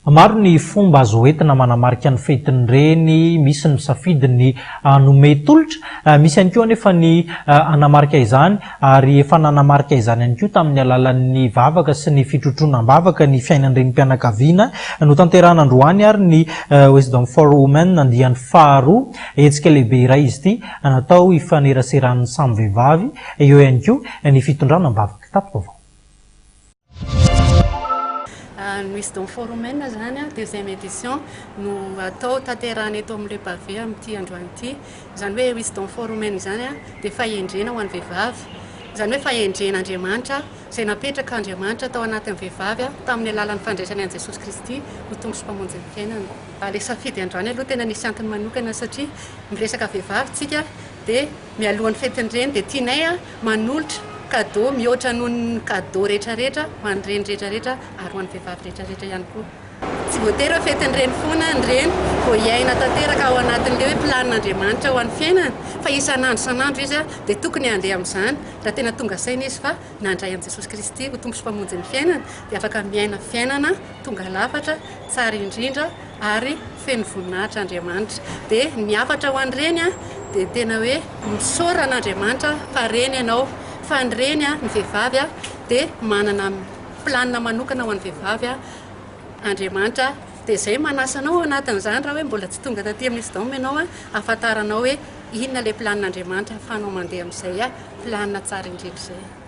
Maro ny fomba azo entina manamarika ny fetin'ny reny, misy ny misafidy ny hanome tolotra, misy ihany koa anefa ny hanamarika izany ary efa nanamarika izany ihany koa tamin'ny alalan'ny vavaka sy ny fitrotroana am-bavaka ny fiainan'ny renim-pianakaviana. Notanterahina androany ary ny Wisdom for Women andiany faharoa, hetsika lehibe iray izy ity natao hifaneraseran'ny samy vehivavy, eo ihany koa ny fitondrana am-bavaka tati-baovao. Ny Wisdom for Women izany, deuxième édition no atao tanterahina eto amin'ny Le Pavé amin'ity androany ity. Izany hoe Wisdom for Women izany dia fahendrena ho an'ny vehivavy. Izany hoe fahendren'Andriamanitra izay napetrak'Andriamanitra tao anatin'ny vehivavy tamin'ny alalan'ny fandraisany an'i Jesosy Kristy ho Tompo sy Mpamonjy ny fiainany. Ilay safidy androany aloha tena nisy antony manokana satria miresaka vehivavy tsika dia mialohan'ny fetin'ny reny dia tianay manolotra cadeau mihoatra noho ny cadeau rehetra rehetra ho an'ny reny rehetra rehetra ary ho an'ny vehivavy rehetra rehetra ihany koa. Tsy voatery hoe fetin'ny reny foana ny reny vao hiaina tanteraka ao anatin'ilay hoe planin'Andriamanitra ho an'ny fiainany fa isan'andro isan'andro izy dia tokony handeha amin'izany raha tena tonga saina izy fa nandray an'i Jesosy Kristy ho Tompo sy Mpamonjy ny fiainany dia afaka miaina fiainana tonga lafatra, tsara indrindra ary feno voninahitra Andriamanitra. Dia ny hafatra ho an'ny reny dia tena hoe misaora an'Andriamanitra fa reny ianao. Fa ny reny, ny vehivavy dia manana planina manokana ho an'ny vehivavy Andriamanitra. Dia izay manasa anao ao anatin'izany raha hoe mbola tsy tonga taty amin'ny Wisdom ianao hahafantaranao hoe inona ilay planin'Andriamanitra ahafahanao mandeha amin'izay planina tsara indrindra izay.